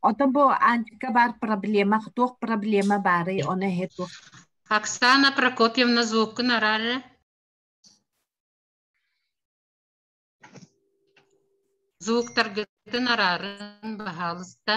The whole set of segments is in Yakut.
Ото бу Анчика баар проблема, туох проблема баарый, ону эһи туох Оксана Прокопьевна звуккун араар Звуктаргытын араарын, баһаалыста.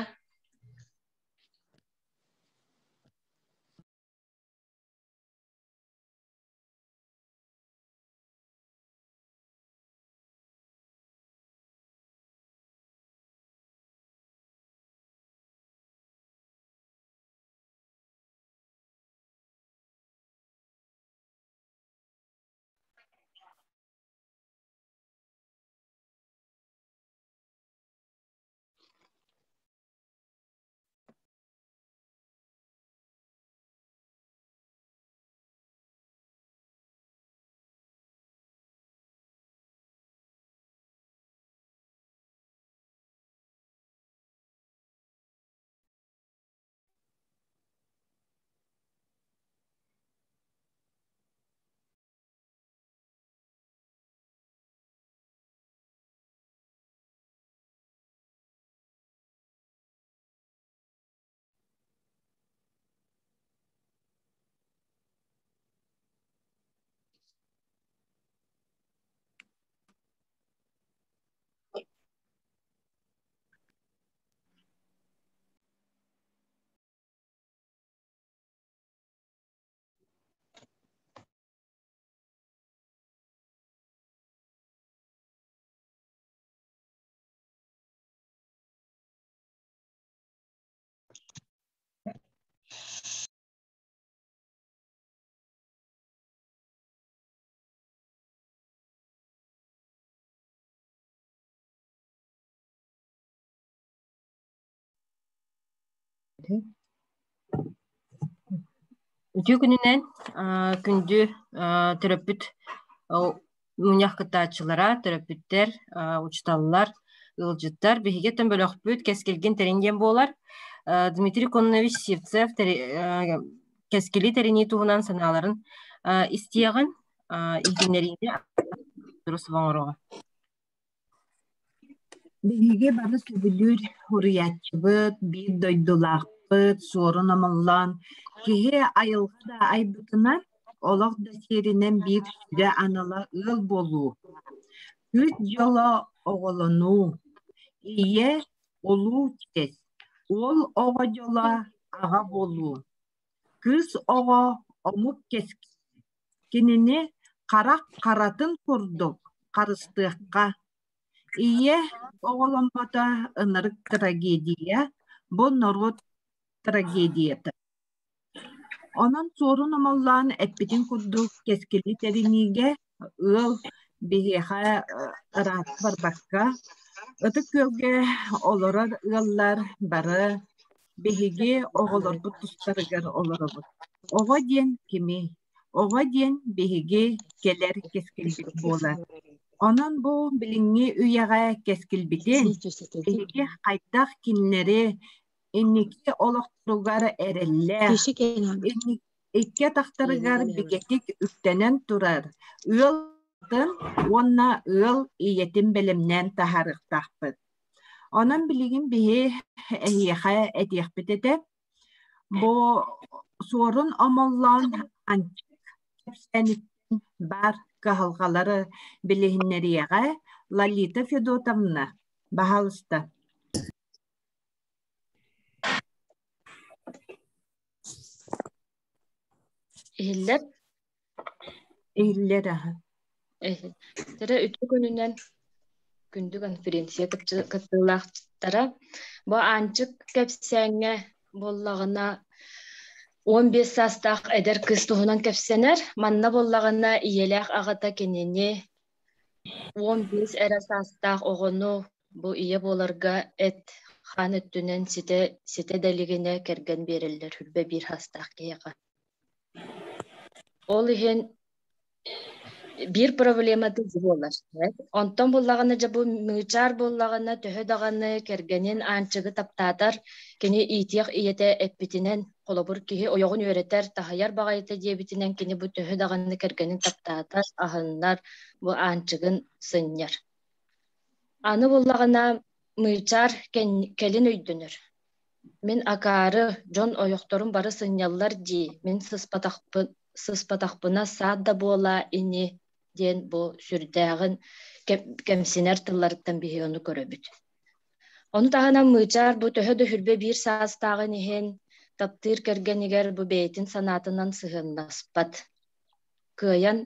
Үтүө күнүнэн күндү төрөппүт мунньах кыттааччылара, төрөппүттэр, учууталлар, ыалдьыттар. Биһиги оттон бөлөхпүт Кэскилгин тэрин диэн буолар. Дмитрий Кононович Сивцев кэскили тэринии туһунан санааларын истиэҕин, иһитиннэриини дурус оҥоруоҕа. Биһиги бары сөбүлүүр уруйааччыбыт, биир дойдулаахпыт Суорун Омоллоон киһи айылҕа да айбытынан, олох да сиэринэн биир сүдү анала ыал буолуу, күүс дьоло оҕолонуу, ийэ улуу чиэс, уол оҕо дьоло аҕа буолуу, кыыс оҕо омук кэскилэ, кинини харах харатын курдук харыстыахха. Ийэ оҕоломмото ынырык трагедия, бу норуот трагедията. Онон Суорун Омоллоон эппитин курдук кэскили тэриниигэ ыал биһиэхэ ыраата барбакка, Ытык Күөлгэ олорор ыаллар бары биһиги оҕолорбут тустарыгар олоробут. Оҕо диэн кимий? Оҕо диэн биһиги кэлэр кэскилбит буолар. Онон бу билиҥҥи үйэҕэ кэскилбитин биһиги хайдах кинилэри инники олохторугар эрэллээх, икки атахтарыгар бигэтик үктэнэн турар ыал уонна ыал ийэтин бэлэмнээн таһаарыахтаахпыт. Онон билигин биһи эһиэхэ этиэхпит этэ, бу Суорун Омоллоон Анчык кэпсээниттэн баар кыһалҕалары билиһиннэриэҕэ Лолита Федотовна, баһаалыста. Иһиллэр? Иһиллэр аһа. Тэрэ үтүө күнүнэн күндү конференция кыттыылаахтара. Бу Аанчык кэпсээҥҥэ буоллаҕына 15 саастаах эдэр кыыс туһунан кэпсэнэр. Манна буоллаҕына ийэлээх аҕата кинини 15 эрэ саастаах оҕону бу ийэ буоларга эт Хаан өттүнэн ситэ ситэ да илигинэ кэргэн биэрэллэр хүрбэ биир хастаах киһиэхэ. Ол иһин биир проблемата буолар. Онтон буллаҕына дьэ бу мыычаар буоллаҕына төһө даҕаны кэргэнин Аанчыгы таптаатар, кини иитиэх ийэтэ эппитинэн, холобур киһи ойоҕун үөрэтэр, таһыйар баҕайыта диэбитинэн кини бу төһө даҕаны кэргэнин таптаатар, аһыннар, бу Аанчыгын сынньар. Аны буллаҕына Мыычаар кэлин өйдөнөр: «Мин акаары, дьон ойохторун бары сынньаллар дии, мин сыспатахпына саат да буолаа ини» диэн бу сүрдээҕин кэмсинэр тылларыттан биһиги ону көрөбүт. Ону таһынан Мыычаар бу төһө да хүрбэ биир саастааҕын иһин таптыыр кэргэнигэр бу бэйэтин санаатынан сыһыаннаспат. Кыайан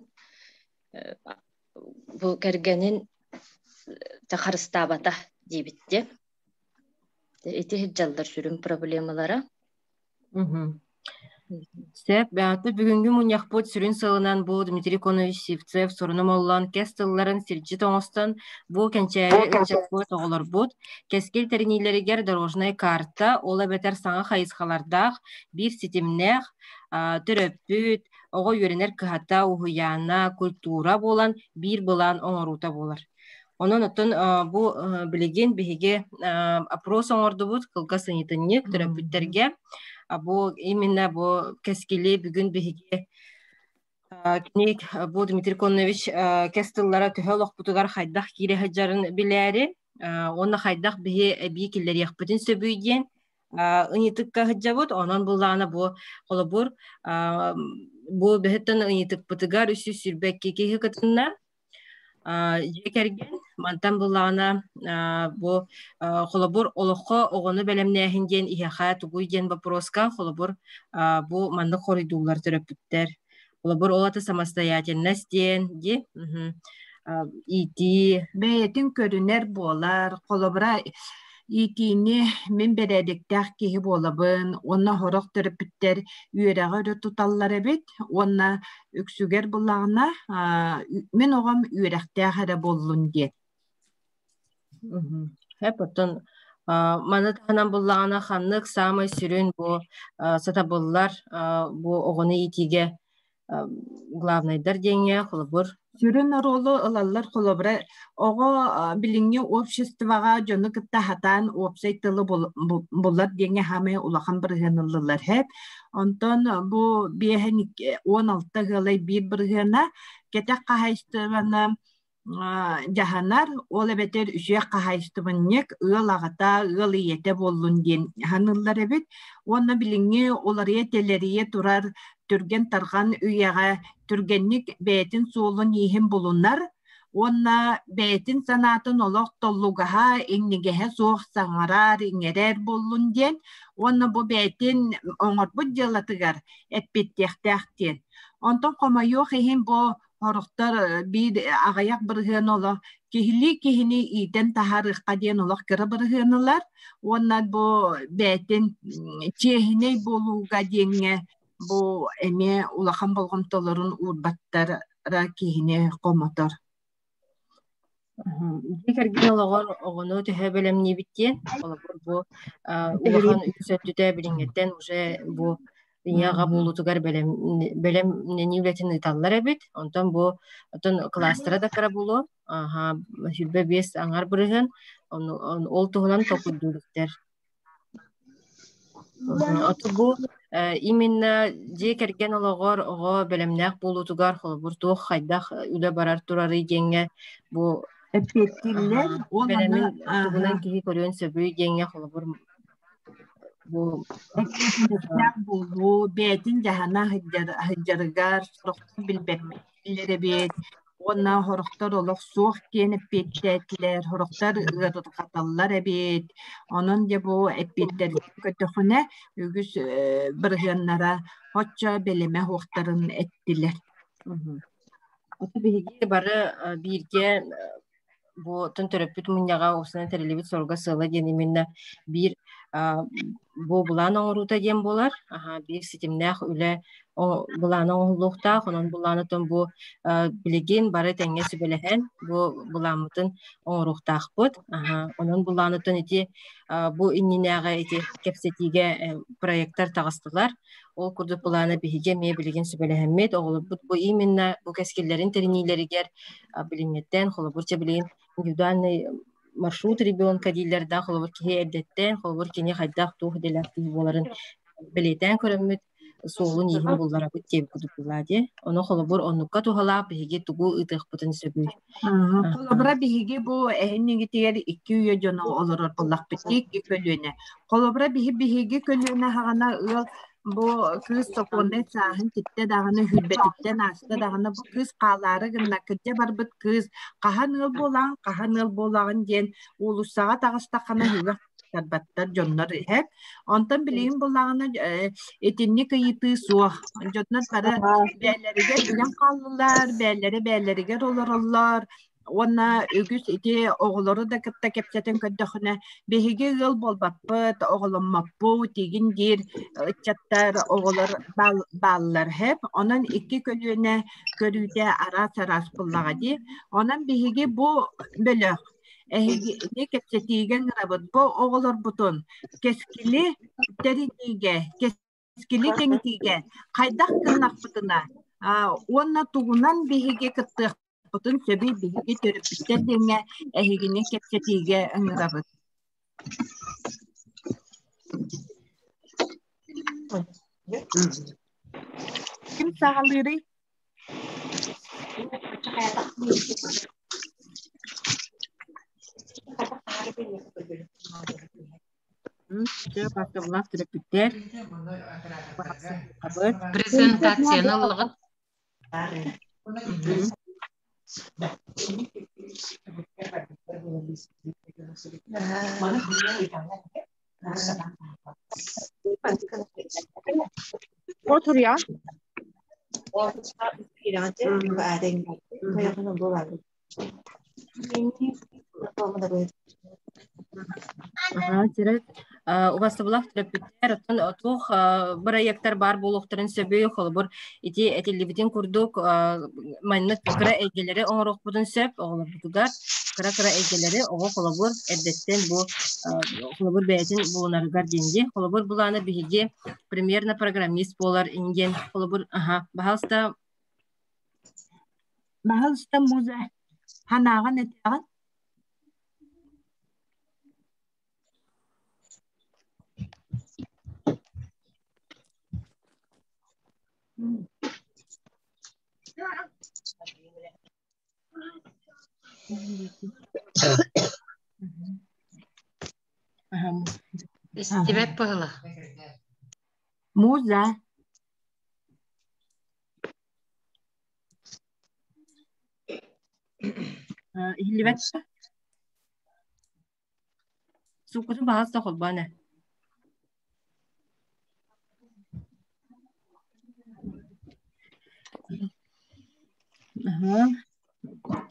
бу кэргэнин харыстаабата диэбит дии. Ити сылдьаллар сүрүн проблемалара. Сөп, бэҕэһээ бүгүҥҥү мунньахпыт сүрүн сыалынан бу Дмитрий Конович Сивцев сурунум оллон кэс тылларын сирдьит оҥостон бу кэнчээри ыччаппыт оҕолорбут кэскил тэриниилэригэр дорожнай карта, ол эбэтэр саҥа хайысхалардаах, биир ситимнээх, төрөппүт, оҕо үөрэнэр кыһата, уһуйаана, культура буолан биир былаан оҥоруута буолар. Онон оттон бу билигин биһиги опрос оҥордубут кылгас ыйытынньык төрөппүттэргэ. Бу именно бу кэскили бүгүн биһиги кини бу Дмитрий Коннович кэс тыллара төһө олохпутугар хайдах киирэ сылдьарын билээри уонна хайдах биһи эбии киллэриэхпитин сөбүй диэн ыйытыкка сылдьабыт. Онон буллаҕына бу холобур бу бэһиттэн ыйытыкпытыгар 322 киһи кытынна. Дьиэ кэргэн мантан буллаҕына бу холобур олоххо оҕону бэлэмнээһин диэн иһэхэ тугуй диэн боппуруоска холобур бу маннык хоруйдууллар төрөппүттэр. Холобур ол ата самостоятельность диэн дии иитии Бэйэтин көрүнэр буолар, холобура иитиини мин бэрээдэктээх киһи буолабын уонна сорох төрөппүттэр үөрэҕи өрө туталлар эбит уонна үксүгэр буллаҕына мин оҕом үөрэхтээх эрэ буоллун диэн. Сөп, оттон маны таһынан буллаҕына ханнык саамай сүрүн бу сатабыллар бу оҕону иитиигэ главнайдар диэҥҥэ холобур Сүрүн оруолу ылаллар холобура оҕо билиҥҥи обществоҕа дьону кытта сатаан уопсай тылы булар диэҥҥэ саамай улахан бырыһыан ыллылар һэп. Онтон бу биэһэн 16 ыалай биир бырыһыана кэтэх хаһаайыстыбаны дьаһанар, ол эбэтэр үчүгэй хаһаайыстыбанньык ыал аҕата, ыал ийэтэ буоллун диэн аһаныллар эбит. Уонна билиҥҥи уларыйа-тэлэрийэ турар түргэн-тарҕан үйэҕэ түргэнник бэйэтин суолун-ииһин булунар уонна бэйэтин санаатын олох толлугаһа, иҥнигэһэ суох саҥарар, иҥэрэр буоллун диэн уонна бу бэйэтин оҥорбут дьыалатыгар эппиэттиэхтээх диэн. Онтон хомойуох иһин бу Сорохтор биир аҕыйах бырыһыан олох киһилии киһини иитэн таһаарыахха диэн олох кыра бырыһыан ылар уонна бу бэйэтин чиэһинэй буолууга диэҥҥэ бу эмиэ улахан болҕомтолорун уурбаттара киһини хомотор. Дьиэ кэргэн олоҕор оҕону төһө бэлэмниибит диэн, холобур, бу улахан үгүс өттүтэ билиҥҥиттэн уже бу ийэ аҕа буолуутугар бэлэм бэлэмнэнии үлэтин ыыталлар эбит. Онтон бу оттон кылаастара да кыра буолуо, аха 25 аҥар бырыһыан, ол туһунан толкуйдуулуктар. Оту бу именно дьиэ кэргэн олоҕор оҕо бэлэмнээх буолуутугар холобур туох хайдах үлэ барар турарый диэҥҥэ бу Эппиэттииллэр ол бэлэмин тугунан киһи көрүөн сөбүй диэҥҥэ холобур бу эппиэтинэстээх буолуу бэйэтин дьаһана сылдьарыгар сорохтор билбэппиттэр эбит уонна сорохтор олох суох диэн эппиэттээтилэр, сорохтор ыарырҕаталлар эбит. Онон дьэ бу эппиэттэргэ көтөхүнэ үгүс бырыһыаннара оччо бэлэмэ суохтарын эттилэр. Ото биһиги бары бииргэ бу төрөппүт мунньаҕа уопсайынан тэриллибит соруга сыала диэн именно биир бу былаан оҥоруута диэн буолар. Биир ситимнээх үлэ Былаана оҥоһуллуохтаах, онон былаанытын бу билигин бары тэҥҥэ сүбэлэһэн бу былааммытын оҥоруохтаахпыт. Онон былаанытын ити бу иннинээҕи ити кэпсэтиигэ проектар таҕыстылар. Ол курдук былаана биһиги эмиэ билигин сүбэлэһэммит, оҕолорбут бу именно бу кэскиллэрин тэриниилэригэр билиҥҥиттэн, холобур, чэ билигин индивидуальный маршрут ребенка дииллэр да, холобур, киһи эрдэттэн, холобур, кини хайдах туох идэлээх киһи буоларын бэлиэтээн көрөммүт, суолун-ииһин булларабыт диэбит курдук буоллаа дии. Ону холобур оннукка туһалаах биһиги тугу ыытыахпытын сөбүй? Холобура биһиги бу эһиннигитигэр икки үйэ дьоно олорор буоллахпыт икки көлүөнэ. Холобура биһи биһиги көлүөнэ хаҕана ыал бу кыыс сокуоннай сааһын титтэ даҕаны сүүрбэтиттэн ааста даҕаны бу кыыс хаалаары гынна кырдьа барбыт кыыс хаһан ыал буолаҕын хаһан ыал буолаҕын диэн уулуссаҕа таҕыстаххына үһүгэх тарбаттар дьоннор иһэр. Онтон билигин буллаҕына итинник ыйытыы суох. Дьоннор бары бээлэригэр бүгэн хааллылар, бээлэри бээлэригэр олороллор. Уонна үгүс ити оҕолору да кытта кэпсэтэн көрдөхүнэ, биһиги ыал буолбаппыт, оҕоломмоппут, игин диир ыччаттар, оҕолор бааллар һэп. Онон икки көлүөнэ көрүүтэ араас-араас буллаҕа дии. Онон биһиги бу бөлөх Эһигини кэпсэтиигэ ыҥырабыт. Бу оҕолорбутун кэскили тэриниигэ, кэскили кэҥэтиигэ хайдах гыннахпытына уонна тугунан биһиги кыттыахпытын сөбүй биһиги төрөппүттэр диэҥҥэ эһигини кэпсэтиигэ ыҥырабыт. Ким саҕалыырый? Бассабылаах төрөппүттэр Презентацияны ыллыгыт. Otur ya. Убастабылаах төрөппүттэр оттон туох бырайыактар баар буолуохтарын сөбүй холобур ити этиллибитин курдук маннык кыра эйгэлэри оҥоруохпутун сөп оҕолорбутугар кыра-кыра эйгэлэри оҕо холобур эрдэттэн бу холобур бэйэтин булунарыгар диэн дии холобур былааны биһиги примерно программист буолар диэн холобур аха баһалыста Баһалыста муза ханаҕын этэҕин Истибэт быһыла. Муза. Иһиллибэт Сууккутун баһаалыста холбоон ээ.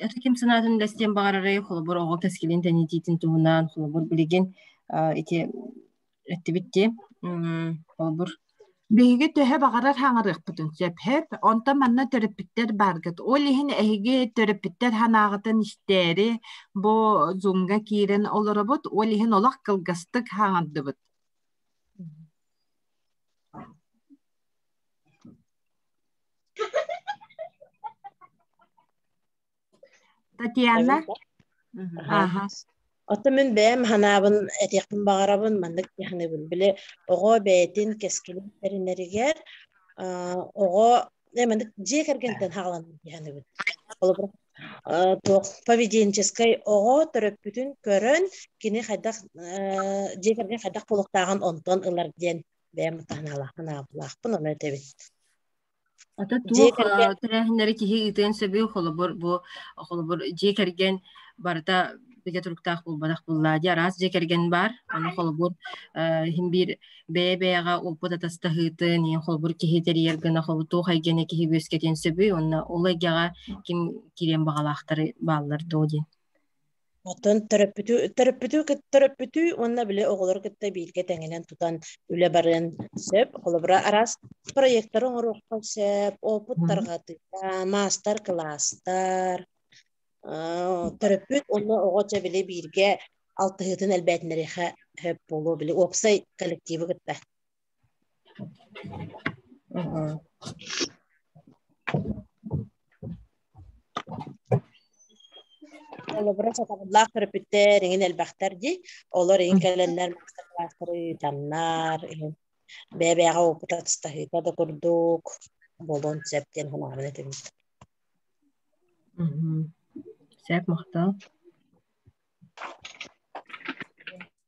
Аты ким санаатын үллэстиэн баҕарарый, холобур, оҕо кэскилин тэнитиитин туһунан, холобур, билигин ити эттибит дии, холобур Биһиги төһө баҕарар хаҥарыахпытын сөп һэп, онтон манна төрөппүттэр бааргыт. Ол иһин эһиги төрөппүттэр санааҕытын истээри бу Zoom-га киирэн олоробут, ол иһин олох кылгастык хаҥардыбыт. Татьяна? Аха. Оттон мин бэйэм санаабын этиэхпин баҕарабын, маннык саныыбын. Били оҕо бэйэтин кэскилин тэринэригэр оҕо маннык дьиэ кэргэнтэн хаалан саныыбын. Холобура, туох поведенческай оҕо төрөппүтүн көрөн кини хайдах дьиэ кэргэн хайдах буолуохтааҕын онтон ылар диэн бэйэм санаалаахпын ону этэбин. Ата туох тэрээһиннэри киһи ыытыан сөбүй холобур бу холобур дьиэ кэргэн барыта бигэ туруктаах буолбатах буоллаа дии араас дьиэ кэргэн баар ону холобур иһин биир бэйэ-бэйэҕэ опыт атастаһыытын иһин холобур киһи тэрийэр гына холобур туох эйгэни киһи үөскэтиэн сөбүй уонна ол эйгэҕэ ким киириэн баҕалаахтары бааллар дуо диэн. Оттон төрөппүтү төрөппүтү төрөппүтү уонна били оҕолору кытта бииргэ тэҥинэн тутан үлэ барыан сөп. Холобура, араас проектары оҥоруохха сөп, опыт тарҕатыыта, маастар-кылаастар, төрөппүт уонна оҕо чэ били бииргэ алтыһыытын элбээтинэриэхэ сөп буолуо били уопсай коллективы кытта. Холобура, сатабыллаах төрөппүттэр эҥин элбэхтэр дии. Олор эҥин кэлэннэр маастар-кылаастары ыытаннар, эҥин бэйэ-бэйэҕэ опыт атастаһыыта да курдук буолуон сөп диэн санаабын этибин. Сөп, махтал.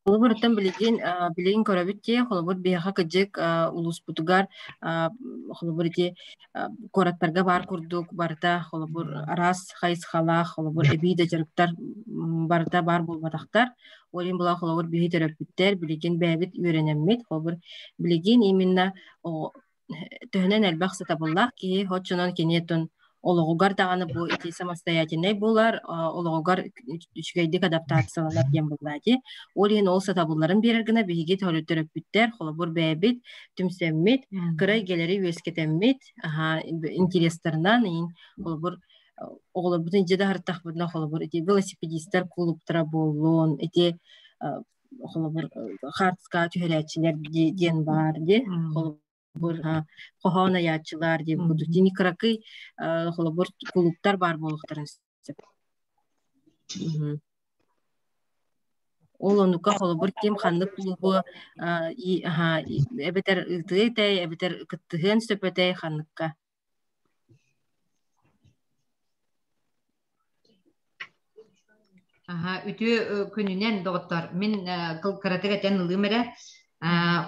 Холобуруттан билигин билигин көрөбүт дии, холобур биһиэхэ кыдьык улууспутугар холобур ити куораттарга баар курдук барыта холобур араас хайысхалаах холобур эбии да дьарыктар барыта баар буолбатахтар. Ол иһин була холобур биһи төрөппүттэр билигин бэйэбит үөрэнэммит холобур билигин именно төһөнөн элбэх сатабыллаах киһи оччонон кини оттон олоҕугар даҕаны бу ити самостоятельнай буолар, олоҕугар үчүгэйдик адаптацияланар диэн буоллаа дии. Ол иһин ол сатабылларын биэрэр гына биһиги төрөппүттэр, холобур бэйэбит түмсэммит, кыра эйгэлэри үөскэтэммит, интерестерынан холобур оҕолорбутун дьиэ да аһартахпытына холобур ити велосипедистар кулууптара буоллун, ити холобур хаартыскаҕа түһэрээччилэр диэн баар дии холобур хоһоон айааччылар диэн курдук дини кыракый холобур кулууптар баар буолуохтарын сөп. Ол онука холобур ким ханнык кулуубу эбэтэр ыытыа этэй, эбэтэр кыттыһыан сөп этэй ханныкка. Аха, үтүө күнүнэн, доҕоттор. Мин кыратык этэн ылыым эрэ.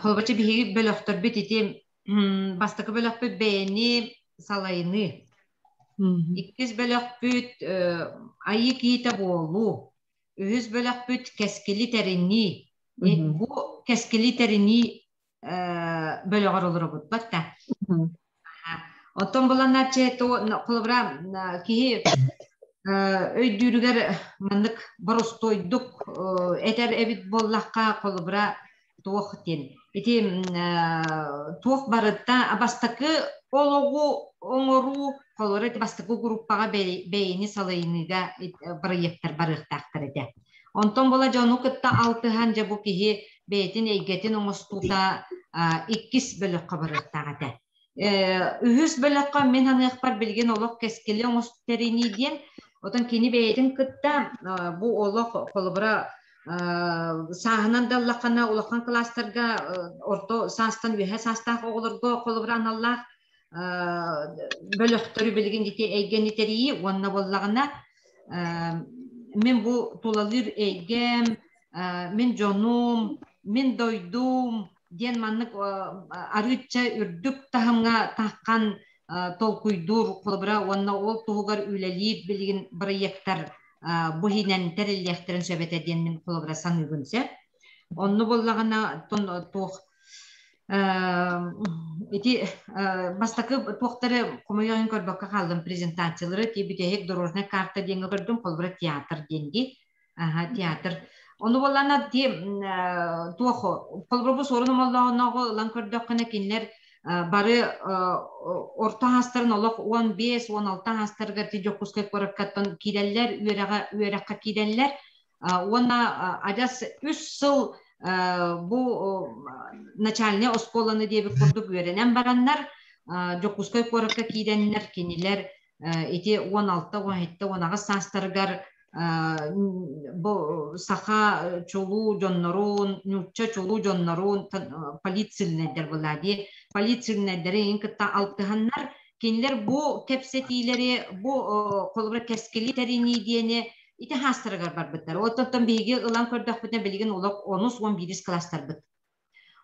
Холобурча биһиги бөлөхтөрбүт ити бастакы бөлөхпүт бэйэни салайыныы. Иккис бөлөхпүт айыы киһитэ буолуу. Үһүс бөлөхпүт кэскили тэринии. Бу кэскили тэринии бөлөҕөр олоробут батта. Оттон буланаччы холобура киһи өйдүүрүгэр маннык боростуойдук этэр эбит буоллахха холобура туох диэн ити туох барыта бастакы олоҕу оҥоруу холобура бастакы группаҕа бэйэни салайыныыга бырайыактар барыахтаахтар этэ. Онтон була дьону кытта алтыһан дьэ бу киһи бэйэтин эйгэтин оҥостуута иккис бөлөххө барыахтаах этэ. Үһүс бөлөххө мин аныахпар билигин олох кэскили оҥостэринии диэн, отон кини бэйэтин кытта бу олох холобура сааһынан да ыллаххына улахан кылаастарга орто саастан үөһэ саастаах оҕолорго холобура аналлаах бөлөхтөрү билигин ити эйгэни тэрийии уонна буоллаҕына мин бу тулалыыр эйгэм мин дьонум мин дойдум диэн маннык арыычча үрдүк таһымҥа таххан толкуйдуур холобура уонна ол туһугар үлэлиир билигин бырайыактар бу иһинэн тэриллиэхтэрин сөп этэ диэн мин холобура саныыбын сөп. Онно буоллаҕына туох ити бастакы туохтары хомойон көрбөккө хааллым презентациялары ти бүтэһик дорожная карта диэҥҥэ көрдүм холобура театр диэн дии аха театр ону буоллаана ти туох холобура бу суорун омоллооноҕу ылан көрдөххүнэ кинилэр бары орто аастарын олох 15-16 аастарыгар ти Дьокуускай куораккаттан киирэллэр үөрэҕэ үөрэххэ киирэллэр Уонна адьас үс сыл бу начальнай оскуоланы диэбит курдук үөрэнэн бараннар, Дьокуускай куоракка киирэннэр кинилэр ити 16, 17, 18 саастарыгар бу саха чулуу дьоннорун, нуучча чулуу дьоннорун политсильнайдар была дии, политсильнайдары кытта алтыһаннар, кинилэр бу кэпсэтиилэри, бу холобура кэскили тэринии диэни Ити хаастарыгар барбыттар. Оттон биһиги ылан көрдөхпүтүнэ билигин олох онус уон биирис класстарбыт.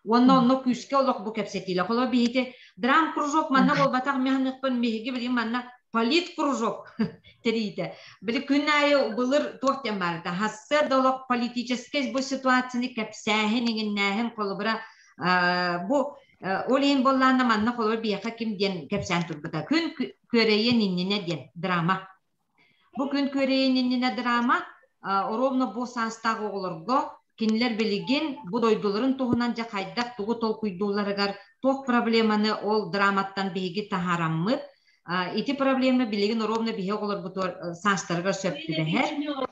Уонна онно күүскэ олох бу кэпсэтиилэ. Холобур биһиги драм кружок манна буолбатах механикпын биһиги билигин манна полит кружок тэрийдэ. Били күн аайы былыр туох диэн баарыта. Хассыар да олох политическай бу ситуацияны кэпсээһин, иҥиннээһин холобура бу ол иһин буоллаана манна холобур биһиэхэ ким диэн кэпсээн турбута. Күн күөрэйиэн иннинэ диэн драма. Бу күн күөрэйин иннинэ драма. Ровно бу саастаах оҕолорго кинилэр билигин бу дойдуларын туһунан дьэ хайдах тугу толкуйдуулларыгар туох проблеманы ол драматтан биһиги таһаараммыт ити проблема билигин ровно биһи оҕолорбутугар саастарыгар сөп түбэһэр.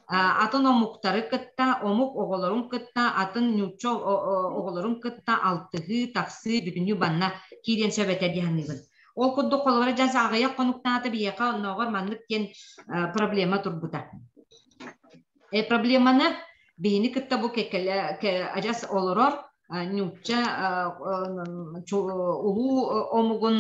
Атын омуктары кытта, омук оҕолорун кытта, атын нуучча оҕолорун кытта алтыһыы, тахсыы бүтүннүү банна киириэн сөп этэ дии саныыбын. Ол курдук холобура дьас аҕыйах хонуктаата биһиэхэ оннооҕор маннык диэн проблема турбута. Проблеманы биһини кытта бу кэккэлэ адьас олорор нуучча улуу омугун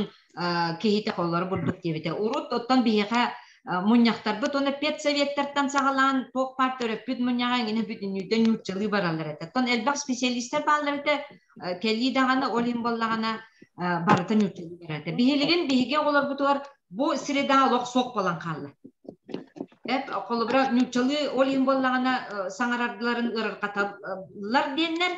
киһитэ холлоро бурдук диэбитэ. Урут оттон биһиэхэ мунньахтарбыт уонна педсоветтартан саҕалаан туох баар төрөппүт мунньаҕа эҥинэ бүтүннүүтэ нууччалыы бараллар этэ. Оттон элбэх специалистар бааллар этэ. Кэлии даҕаны ол иһин буоллаҕына барыта нууччалыы барар этэ. Биһилигин биһиги оҕолорбутугар бу среда олох суох буолан хаалла. Эп холобура нууччалыы ол иһин буоллаҕына саҥарардыларын ыарырҕаталлар диэннэр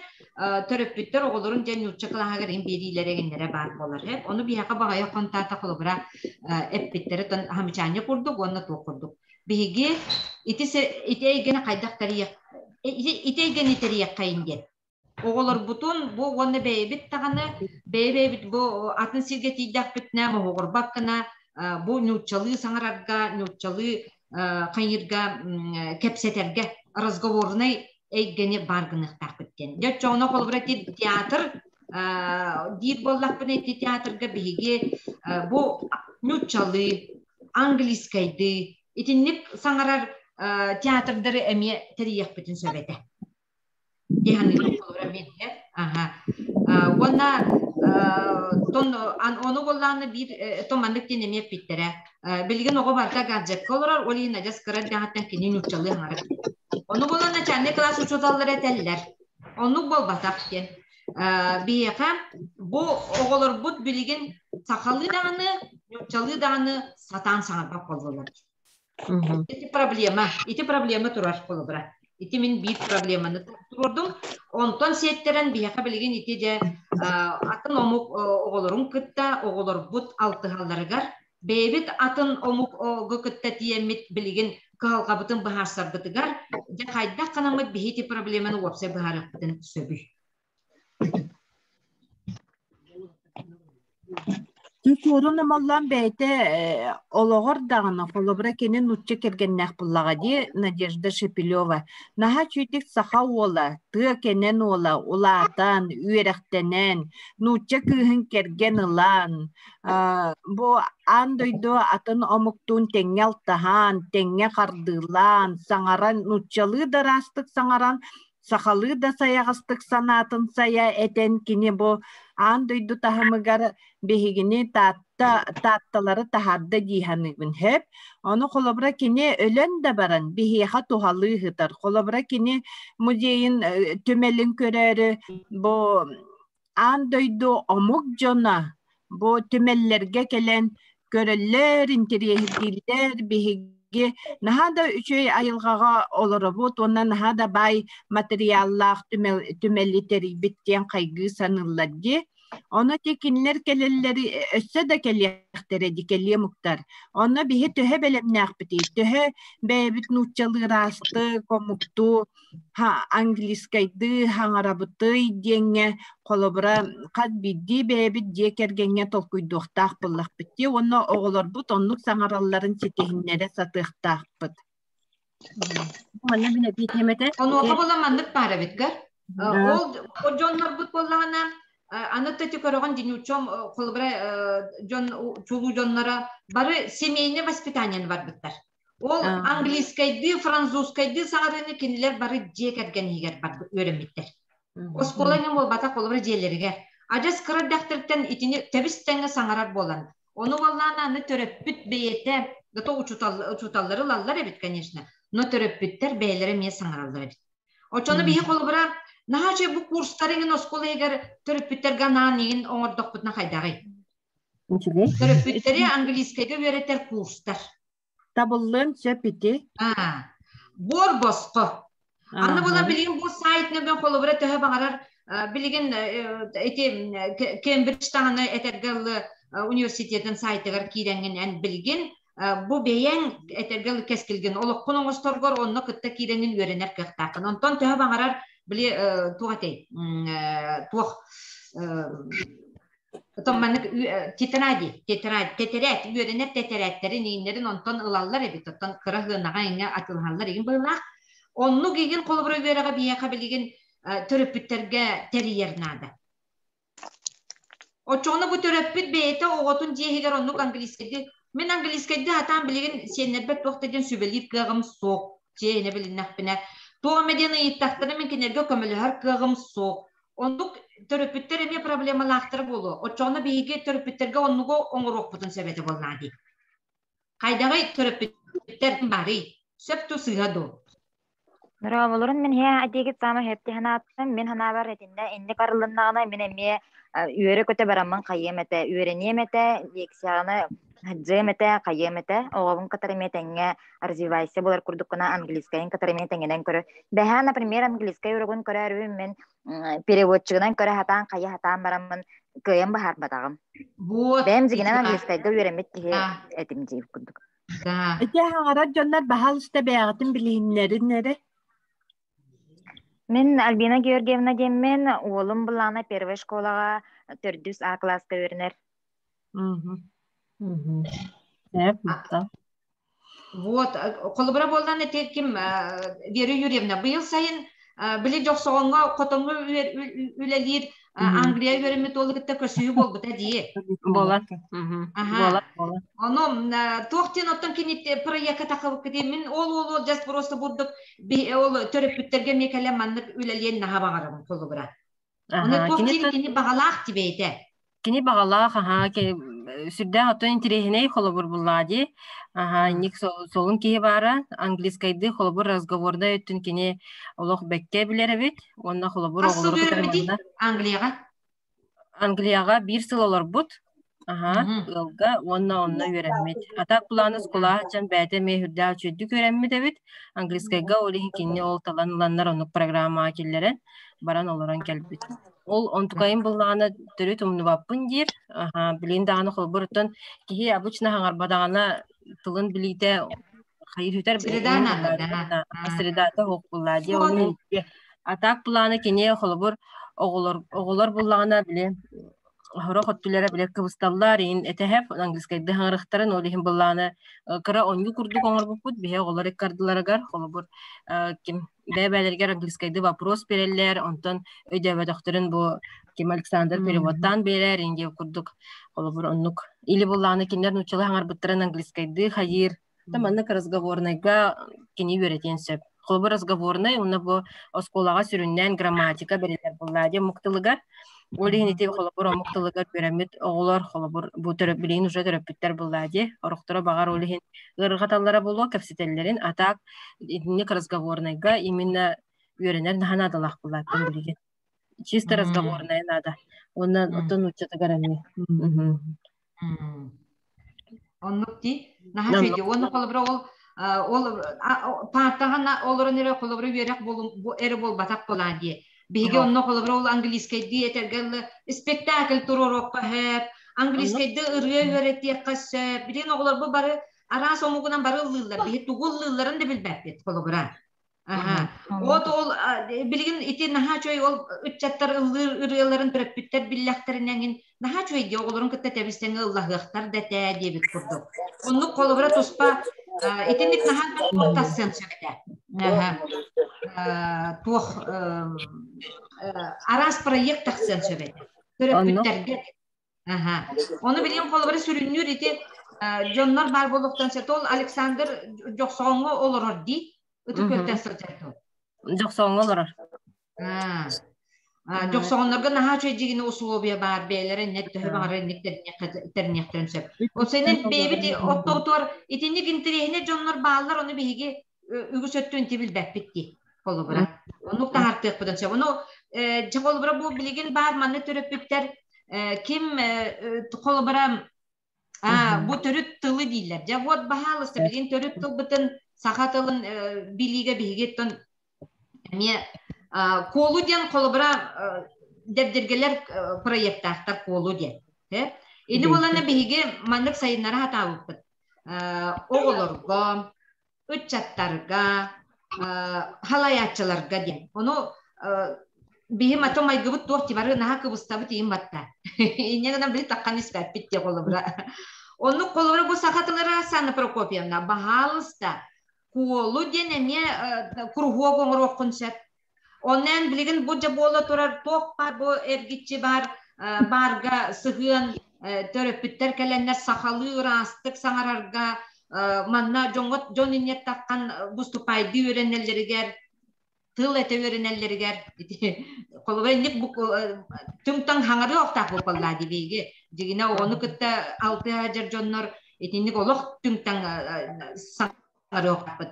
төрөппүттэр оҕолорун дьэ нуучча кылааһыгар иһин биэриилэрэ эҥиннэрэ баар буолар. Эп ону биһиэхэ баҕайы хонтаата холобура эппиттэрэ тон хамычаанньа курдук уонна туох курдук. Биһиги ити ити эйгэни хайдах тэрийэх ити эйгэни тэрийэххэйин диэн Оҕолорбутун бу уонна бэйэбит даҕаны бэйэ-бэйэбит бу атын сиргэ тиийдэхпитинэ моһуогурбат гына бу нууччалыы саҥарарга, нууччалыы хайыырга кэпсэтэргэ разговорнай эйгэни баар гыныахтаахпыт диэн. Дьэ оччоҕуна холобура ити театр диир буоллахпына ити театрга биһиги бу нууччалыы, английскайдыы итинник саҥарар театрдары эмиэ тэрийиэхпитин сөп этэ. Аха. Уонна тон ону буоллаҕына биир то маннык диэн эмиэ эппиттэрэ. Билигин оҕо барыта гаджекка олорор, ол иһин адьас кыра эрдэҕиттэн кини нууччалыы аҥарар. Ону буолан начальник класс учууталлара этэллэр. Оннук буолбатах диэн. Биһиэхэ бу оҕолорбут билигин сахалыы даҕаны, нууччалыы даҕаны сатаан саҥарбат буоллулар. Ити проблема, ити проблема турар холобура. Ити мин биир проблеманы туруордум. Онтон сиэттэрэн биһиэхэ билигин ити дьэ атын омук оҕолорун кытта оҕолорбут алтыһалларыгар бэйэбит атын омук оҕо кытта тиийэммит билигин кыһалҕабытын быһаарсарбытыгар дьэ хайдах гынаммыт биһи ити проблеманы уопсай быһаарыахпытын сөбүй? Суорун Омоллоон бэйэтэ олоҕор даҕаны, холобура кини нуучча кэргэннээх буоллаҕа дии, Надежда Шепелева. Наһаа үчүгэйдик саха уола, тыа кэнэн уола улаатан, үөрэхтэнэн, нуучча кыыһын кэргэн ылан, бу аан дойду атын омуктуун тэҥҥэ алтыһан, тэҥҥэ хардыылаан, саҥаран, нууччалыы да ыраастык саҥаран, сахалыы да сайаҕастык санаатын сайа этэн кини бу аан дойду таһымыгар биһигини Таатта Таатталары таһаарда дии саныыбын сөп. Ону холобура кини өлөн да баран биһиэхэ туһалыы сытар. Холобура кини музейын түмэлин көрөөрү бу аан дойду омук дьоно бу түмэллэргэ кэлэн көрөллөр, интэриэһиргииллэр, биһиги наһаа да үчүгэй айылҕаҕа олоробут уонна наһаа да баай материаллаах түмэл, түмэли тэрийбит диэн хайгыы саныыллар дии. Ону ити кинилэр кэлэллэри өссө да кэлиэхтэрэ дии кэлиэ омуктар. Онно биһи төһө бэлэмнээхпитий, төһө бэйэбит нууччалыы ыраастык, омуктуу английскайдыы хаҥарабытый диэҥҥэ холобура хас биирдии бэйэбит дьиэ кэргэҥҥэ толкуйдуохтаах буоллахпыт дии уонна оҕолорбут оннук саҥаралларын ситиһиннэрэ сатыахтаахпыт. Манна мин эбиитиэм этэ. Онуоха буола маннык баар эбит гар. Ол дьоннорбут буоллаҕына аны төтү көрөҕүн динючом холобура дьон чулуу дьонноро бары семейное воспитаниены барбыттар. Ол английскайдыы, французскайдыы саҥарыыны кинилэр бары дьиэ кэргэн иһигэр үөрэммиттэр. Оскуола иҥин буолбатах, холобура дьиэлэригэр. Адьас кыра эрдэхтэриттэн итини тэбис-тэҥҥэ саҥарар буолан. Ону буоллаҕына аны төрөппүт бэйэтэ, да учууталлары ылаллар эбит, конечно, но төрөппүттэр бэйэлэрэ эмиэ саҥараллар эбит. Оччону биһи холобура, наһаа үчүгэй бу курстар иҥин оскуола иһигэр төрөппүттэргэ анаан иҥин оҥордохпутуна хайдаҕый? Үчүгэй. Төрөппүттэри английскайга үөрэтэр курстар. Табыллыан сөп ити. Аа, буор босхо. Аны була билигин бу сайт нөҥүө холобура төһө баҕарар билигин ити Кембридж таһына этэргэ ылы университетын сайтыгар киирэҥҥин эн билигин. Бу бэйэҥ этэргэ кэскилгин олоххун оҥосторгор онно кытта киирэҥин үөрэнэр кыахтааххын. Онтон төһө баҕарар били туох этэй туох Отон маннык тетради, тетрадь, тэтэрээт, үөрэнэр тэтэрээттэрин, ииннэрин онтон ылаллар эбит. Оттон кыра сыанаҕа иҥҥэ атыылаһаллар игин быһыылаах. Оннук игин холобура үөрэҕэ биһиэхэ билигин төрөппүттэргэ тэрийэр наада. Оччоҕуна бу төрөппүт бэйэтэ оҕотун дьиэ иһигэр оннук английскайдыы мин английскайдыы сатаан билигин сиэннэрбэр туох да диэн сүбэлиир кыаҕым суох. Дьиэ билиннэхпинэ туох эмэ диэн ыйыттахтара мин кинилэргэ көмөлөһөр кыаҕым суох. Оннук төрөппүттэр эмиэ проблемалаахтара буолуо. Оччоҕуна биһиги төрөппүттэргэ оннугу оҥоруохпутун сөп этэ буоллаҕа дии. Хайдаҕый төрөппүттэр баарый? Сөп ту сыыһа дуу? Норооболорун мин иһэ атиигит саама хэпти ханааттым мин ханаабар этиннэ инник арылыннаҕына мин эмиэ үөрэ-көтө бараммын хайыам этэ үөрэниэм этэ лекцияны сылдьыам этэ хайыам этэ оҕобун кытары эмиэ тэҥҥэ развивайся буолар курдуккуна английскайын кытары эмиэ тэҥинэн көрө бэһээ например английскай уруогун көрөөрүбүн мин переводчигынан көрө сатаан хайа сатаан бараммын кыайан быһаарбатаҕым Вот. Бэйэм дьигинэн английскайга үөрэммит киһи этим диир курдук. Да. Ити хаҥарар дьоннор баһаалыста бэйэҕитин билиһиннэрин эрэ. Мин Альбина Георгиевна диэммин, уолум былаана первой школаҕа төрдүс А класска үөрэнэр. Вот, холобура буоллан ити ким Вера Юрьевна быйыл сайын били Дьохсоҕоҥҥо хотоҥҥо үлэлиир Англия үөрэммит уолу кытта көрсүһүү буолбута дии. Буолар. Буолар, буолар. Ону туох диэн оттон кини проекка тахыбыккыт мин ол уолу just просто бурдук ол төрөппүттэргэ эмиэ кэлэн маннык үлэлиэн наһаа баҕарабын холобура. Ону туох диэн кини баҕалаах тибэйдэ. Кини баҕалаах, аһаа, сүрдээх оттон интэриэһинэй холобур буллаа дии. Аһаа, инник солун киһи баара, английскайдыы холобур разговорнай өттүн кини олох бэккэ билэр эбит. Уонна холобур Хас сыл оҕолору кытары үөрэммитий манна Англияҕа? Англияҕа биир сыл олорбут. Аһаа, ыалга уонна онно үөрэммит. А так планы скулаах дьон бэйэтэ эмиэ сүрдээх үчүгэйдик үөрэммит эбит. Английскайга ол иһин кини ол талан ыланнар оннук программаҕа киллэрэн баран олорон кэлбит. Ол онтукайын буллаҕына төрүт умнубаппын диир. Аһаа, билигин даҕаны холобур оттон киһи обычно хаҥарбатаҕына тылын билиитэ хайыһытар Среда надо, да. средата суох буллаа дии. Оны а так планы кини холобур оҕолор оҕолор буллаҕына били сорох өттүлэрэ били кыбысталлар иин этэһэп английскайдыы хаҥырыхтарын ол иһин быллааны кыра онньу курдук оҥорбуппут биһи оҕолор ыккардыларыгар холобур ким бэйэ-бэйэлэригэр английскайдыы вопрос биэрэллэр онтон өйдөөбөтөхтөрүн бу ким Александр переводтаан биэрэр индия курдук холобур оннук или буллааны кинилэр нууччалыы хаҥарбыттарын английскайдыы хайыыр да маннык разговорнайга кини үөрэтиэн сөп. Холобур разговорнай уонна бу оскуолаҕа сүрүннээн грамматика бэриллэр буоллаа диэн омук тылыгар. Ол иһин ити холобур омук тылыгар үөрэммит оҕолор холобур бу төрөп билигин уже төрөппүттэр буоллаа дии. Орохторо баҕар ол иһин ыарырҕаталлара буолуо кэпсэтэллэрин, а так итинник разговорнайга именно үөрэнэр наһаа наадалаах буолааттан билигин. Чисто разговорная надо. Уонна оттон нууччатыгар эмиэ. Оннук дии. Наһаа үчүгэй. Уонна холобура ол ол паартаҕа олорон эрэ холобура үөрэх эрэ буолбатах буолаан дии. Биһиги онно холобура ол английскайдыы этэргэ дылы спектакль туруоруохха сөп, английскайдыы ырыа үөрэтиэххэ сөп. Билигин оҕолорбут бары араас омугунан бары ыллыыллар. Биһи тугу ыллыылларын да билбэппит холобура. Аха. Вот ол билигин ити наһаа үчүгэй ол ыччаттар ыллыыр ырыаларын төрөппүттэр биллэхтэринэн наһаа үчүгэй дии оҕолорун кытта тэбис-тэҥҥэ ыллаһыахтар да этээ диэбит курдук. Оннук холобура туспа итинник наһаа туох тахсыан сөп этэ. Аха. Туох араас проект тахсыан сөп этэ. Төрөппүттэргэ Аха. Ону билигин холобура сүрүннүүр ити дьоннор баар буолуохтан сөп. Ол Александр Дьохсоҕоҥҥо олорор дии. Ытык күөлтэн сылдьар дуо? Дьохсоҕоҥҥо олорор. Дьохсоҕоннорго наһаа үчүгэй дьигини условия баар бэйэлэрэ иннек төһө баҕарар инник тэрниэхтэрин сөп. Ол сенен бэйэбит оттоотугар итинник интэриэһинэй дьоннор бааллар, ону биһиги үгүс өттүн ити билбэппит дии холобура. Оннук таһаартыахпытын сөп. Ону дьэ холобура бу билигин баар манна төрөппүттэр ким холобура бу төрүт тылы дииллэр. Дьэ вот баһаалыста билигин төрүт тылбытын саха тылын билиигэ биһиги эмиэ куолу диэн холобура дэбдиргэлэр проектаахтар куолу диэн. Ини буолана биһиги маннык сайыннара хатаабыппыт. Оҕолорго, ыччаттарга, халайааччыларга диэн. Ону биһи мата майгыбыт туох тибары наһаа кыбыстабыт иин батта. Инньэ гынан били таххан испэппит диye холобура. Оннук холобура бу саха тылара Санна Прокопьевна баһаалыста куолу диэн эмиэ куруһуок оҥоруоххун сөп. Онон билигин бу дьэ буола турар туох баар бу эргиччи баар баарга сыһыан төрөппүттэр кэлэннэр сахалыы ыраастык саҥарарга манна дьоҥҥо дьон инниэттаххан выступайдыы үөрэнэллэригэр тыл этэ үөрэнэллэригэр холобура инник түҥ-таҥ хаҥарыы охтаах буоллаа дибиги дьигинэ оҕону кытта алтыһа дьоннор итинник олох түҥ-таҥ саҥарыахпыт.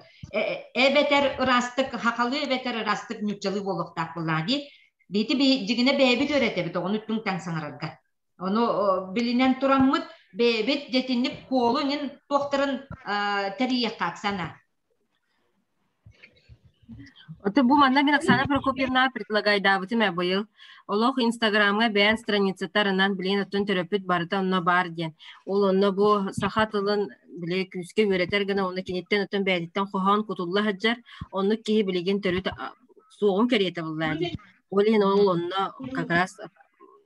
Эбэтэр ыраастык хахалыы эбэтэр ыраастык ньуччалыы буолуохтаах буоллаа дии. Биити дьигинэ бэйэбит үөрэтэбит оҕону түҥ-таҥ саҥарарга. Ону билинэн тураммыт бэйэбит дьэтинник куолу нин туохтарын тэрийиэххэ Оксана. Ото бу манна мин Оксана Прокопьевна предлагайдаабытым ээ быйыл. Олох Инстаграмҥа бэйэн страницатарынан билигин оттон төрөппүт барыта онно баар диэн. Ол онно бу саха тылын били күүскэ үөрэтэр гына онно киниттэн оттон бэйэтиттэн хоһоон кутулла сылдьар. Оннук киһи билигин төрүт суоҕун кэриэтэ буллаа дии. Ол иһин ол онно как раз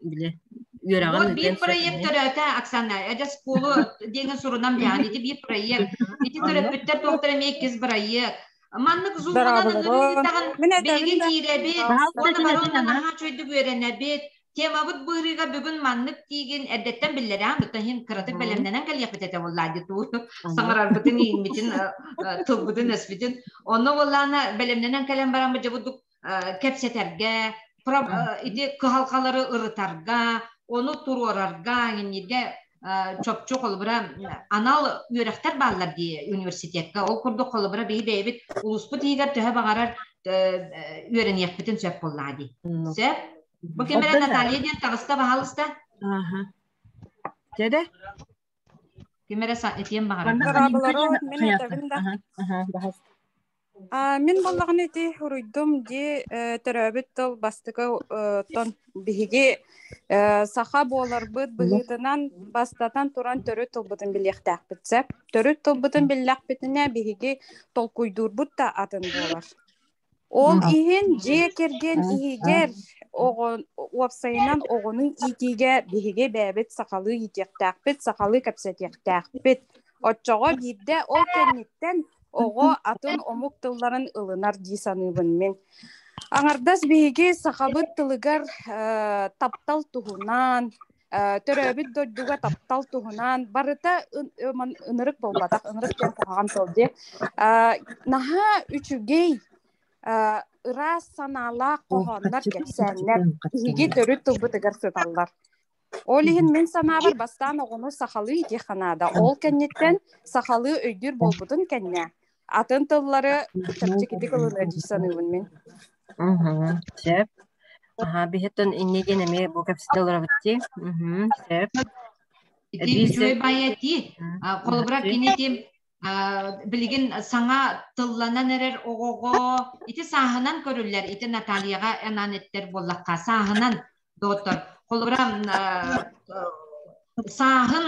били үөрэҕин Вот биир проект төрөөтө Оксана, эдэ школу диэҥин сурунан биһан ити биир проект. Ити төрөппүттэр туохтар эмиэ иккис проект. Маннык зумунан ыҥырыытаҕын биһиги киирэбит, уонна бары онно наһаа үчүгэйдик үөрэнэбит. Темабыт быһыыга бүгүн маннык тиигин эрдэттэн биллэрээн, оттон иһин кыратык бэлэмнэнэн кэлиэхпит этэ буоллаа дии туу саҥарарбытын, ииммитин, тылбытын, өспүтүн. Онно буоллаана бэлэмнэнэн кэлэн баран дьэ бурдук кэпсэтэргэ, ити кыһалҕалары ырытарга, ону туруорарга, инниргэ чопчу холобура анал үөрэхтэр бааллар дии университекка. Ол курдук холобура биһи бэйэбит улууспут иһигэр төһө баҕарар үөрэниэхпитин сөп буоллаҕа дии. Сөп? Бу кэмэрэ Наталья диэн таҕыста баһаалыста. Дьэ Ким эрэ этиэн баҕарар. Мин этэбин да. Мин буоллаҕына ити уруйдум дии төрөөбүт тыл бастакы тон биһиги саха буоларбыт быһыытынан бастатан туран төрүт тылбытын билиэхтээхпит сөп. Төрүт тылбытын биллэхпитинэ биһиги толкуйдуурбут да атын буолар. Ол иһин дьиэ кэргэн иһигэр оҕо уопсайынан оҕону иитиигэ биһиги бэйэбит сахалыы иитиэхтээхпит, сахалыы кэпсэтиэхтээхпит. Оччоҕо биирдэ ол кэнниттэн оҕо атын омук тылларын ылынар дии саныыбын мин. Аҥардас биһиги сахабыт тылыгар таптал туһунан, төрөөбүт дойдуга таптал туһунан барыта ынырык буолбатах, ынырык диэн куһаҕан тыл дии. Наһаа үчүгэй ыраас санаалаах хоһооннор, кэпсээннэр биһиги төрүт тылбытыгар сыталлар. Ол иһин мин санаабар бастаан оҕону сахалыы иитиэххэ наада. Ол кэнниттэн сахалыы өйдүүр буолбутун кэннэ атын тыллары чэпчэкитик ылыныа дии саныыбын мин. Сөп. Аха, биһиттэн инньэ диэн эмиэ бу кэпсэтэ олоробут дии. Сөп. Ити үчүгэй баайа этии. Холобура кини тим билигин саҥа тылланан эрэр оҕоҕо ити сааһынан көрүллэр ити Натальяҕа анаан эттэр буоллахха сааһынан доҕоттор холобура сааһын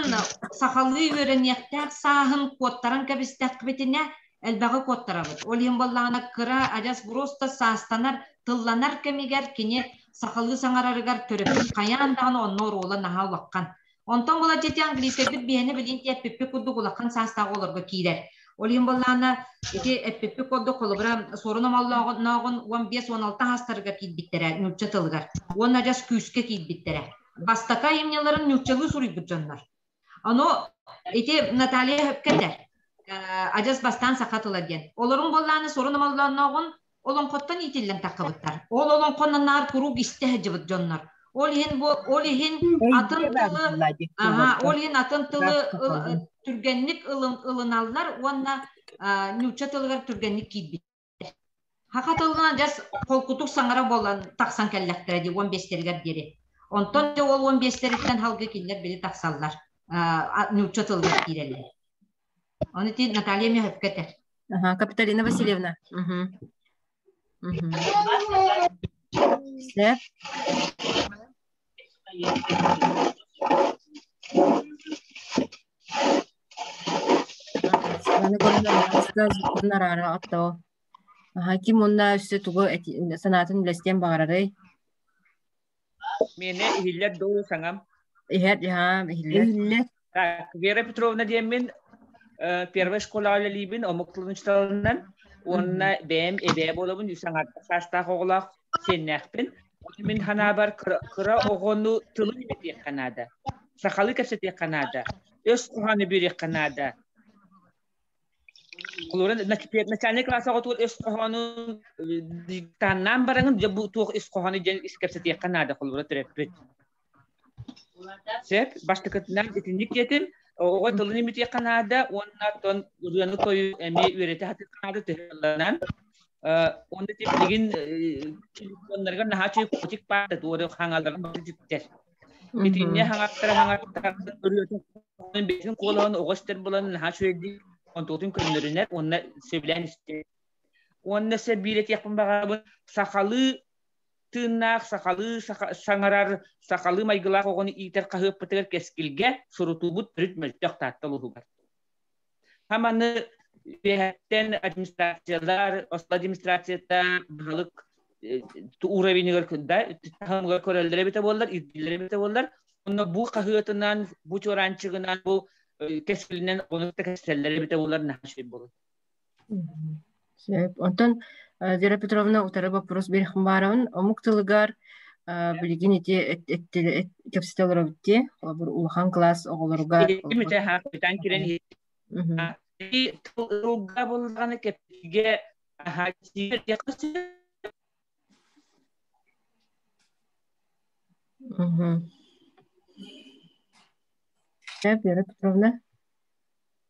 сахалыы үөрэниэхтээх сааһын куоттаран кэбистэхпитинэ элбэҕи куоттарабыт ол иһин буоллаҕына кыра адьас просто саастанар тылланар кэмигэр кини сахалыы саҥарарыгар төрөппүт хайаан даҕаны онно оруола наһаа улахан Онтон була дьити английскайбыт биһэни билин эппиппит курдук улахан саастаах оҕолорго киирэр. Ол иһин буоллаана ити эппиппит курдук холобура суорун омоллооҕун 15-16 саастарыгар киирбиттэрэ нуучча тылыгар. Уонна адьас күүскэ киирбиттэрэ. Бастакы айымньыларын нууччалыы суруйбут дьоннор. Ону ити Наталья сөпкө этэр. Адьас бастаан саха тыла диэн. Олорун буоллаана суорун омоллооноҕун олоҥхоттон иитиллэн таххыбыттар. Ол олоҥхонон наар куруук истэ сылдьыбыт дьоннор. Ол иһин бу ол иһин атын тылы аха ол иһин атын тылы түргэнник ылыналлар уонна нуучча тылыгар түргэнник киирбит. Хаха тылынан дьас холкутук саҥара буолан тахсан кэллэхтэрэ дии 15-тэригэр диэри. Онтон дьэ ол 15-тэриттэн халгы кинилэр били тахсаллар. Нуучча тылыгар киирэллэр. Ону ити Наталья эмиэ сөпкө этэр. Ага, Капиталина Васильевна. Угу. Угу. Сөп. Аны көрөн араара оттоо. Аха ким уонна өссө тугу санаатын үлэстиэн баҕарарый? Миэнэ иһиллэр дуу саҥам? Иһэр, иһаам, иһиллэр. Иһиллэр. Так, Вера Петровна диэммин первой школаҕа үлэлиибин, омук тылын учууталынан уонна бэйэм эбээ буолабын, үс аҥаардах саастаах оҕолоох сиэннээхпин. Мин санаабар кыра оҕону тылын үөрэтиэххэ наада, сахалыы кэпсэтиэххэ наада, өс хоһоону биэриэххэ наада. Холобура, начальный класс оҕотугар өс хоһоонун диктаннаан бараҥын, дьэ бу туох ис хоһоону диэн ис кэпсэтиэххэ наада, холобура төрөппүт. Сөп, бастакытынан итинник диэтим, оҕо тылын имитиэххэ наада уонна оттон ырыаны-тойу эмиэ үөрэтэ сатыахха наада төһө Уонна билигин телефоннарыгар наһаа үчүгэй котик баар туору хаҥаларын бары дьүктэр. Итиннэ хаҥаттара хаҥаттара ырыатын бэйэтин куолаһын оҕо истэр булан наһаа үчүгэйдик онтуотун көннөрүнэр уонна сөбүлээн истэр. Уонна сэ биир этиэхпин баҕарабын сахалыы тыыннаах, сахалыы саҥарар, сахалыы майгылаах оҕону иитэр хаһыаппытыгар кэскилгэ сурутуубут төрүт мөлтөх Таатта улууһугар. Хаманы үөһэттэн администрациялар, оскуола администрацията баһылык уровеньыгар да таһымыгар көрөллөр эбитэ буоллар, ирдииллэр эбитэ буоллар, онно бу хаһыатынан, бу чуораанчыгынан, бу кэскилинэн ону кэсэллэр эбитэ буоллар наһаа үчүгэй буолуо. Сөп. Онтон Вера Петровна утары боппуруос биэриэхпин баарабын. Омук тылыгар билигин ити кэпсэтэ олоробут дии. Холобур, улахан кылаас оҕолоругар тылга буллаҕына кэпсигэ Вера Петровна.